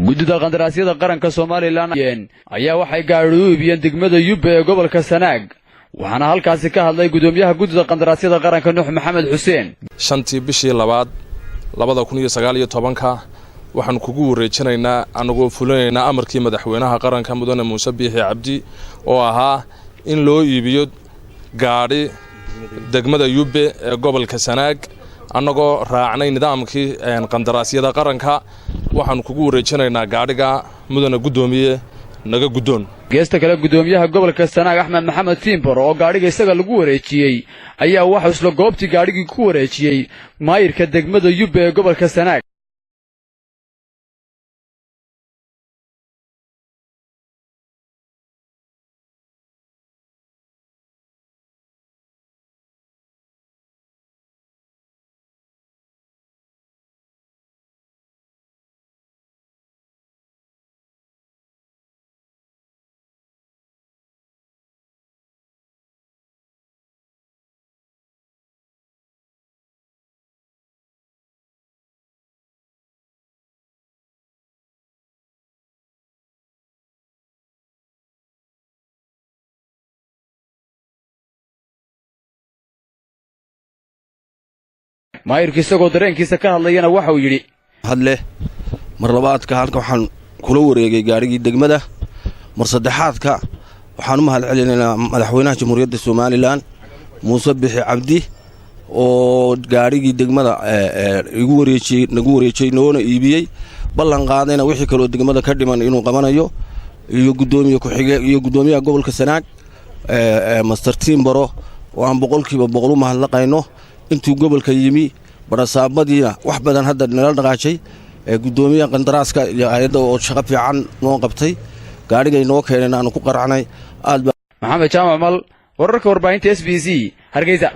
Guddida qandaraasyada qaranka Somalilan ayaa waxay gaadhi u iibiyeen degmada Yubbe ee gobolka Sanaag, waxaana halkaasi ka hadlay gudoomiyaha guddida qandaraasyada qaranka, Nuux Maxamed Xuseen. 5-tii bishii labaad 2019-ka waxaanu kugu wareejinaynaa, anagoo fulinaynaa amarkii madaxweynaha qaranka, Mudane Muuse Biixi Cabdi, oo ahaa in loo iibiyo gaadhi degmada Yubbe ee gobolka Sanaag, annagoo raacnay nidaamkii qandaraasyada qaranka, waxaanu kugu wareejinaynaa gaadhiga. Mudane guddoomiye, naga guddoon. Geesta kale, gudoomiyaha gobolka Sanaag, Axmed Maxamed Tiimbor, oo gaadhiga isaga lagu wareejiyey, ayaa waxuu isla goobtii gaadhigii ku wareejiyey maayirka degmada Yubbe ee gobolka Sanaag. Maayirku isagoo dareenkiisa ka hadlayana waxa uu yidhi: Hadleh, mar labaadka halka waxaan kula wareegay gaadhigii degmada. Mar saddexaadka waxaan u mahad celinaynaa madaxweynaha Jamhuuriyadda Somalilan, Muuse Bixi Cabdi, oo gaadhigii degmada igu wareejiyey, nagu wareejiyey, noona iibiyey, ballan qaadayna wixii kaloo degmada ka dhiman inuu qabanayo, iyo guddoomiye ku-xige iyo guddoomiyaha gobolka Sanaag, Mister Tiimbaro, oo aan 100% u mahadnaqayno. Intuu gobolka yimi barasaabadiina wax badan hadda nala dhaqaajay, guddoomiyaha qandaraaska iyo hay'adda oo shaqo fiican noo qabtay, gaadhigay noo keeneen aanu ku qaracnay aad. Maxamed Jaamac Mal, wararka warbaahinta SBC, Hargeysa.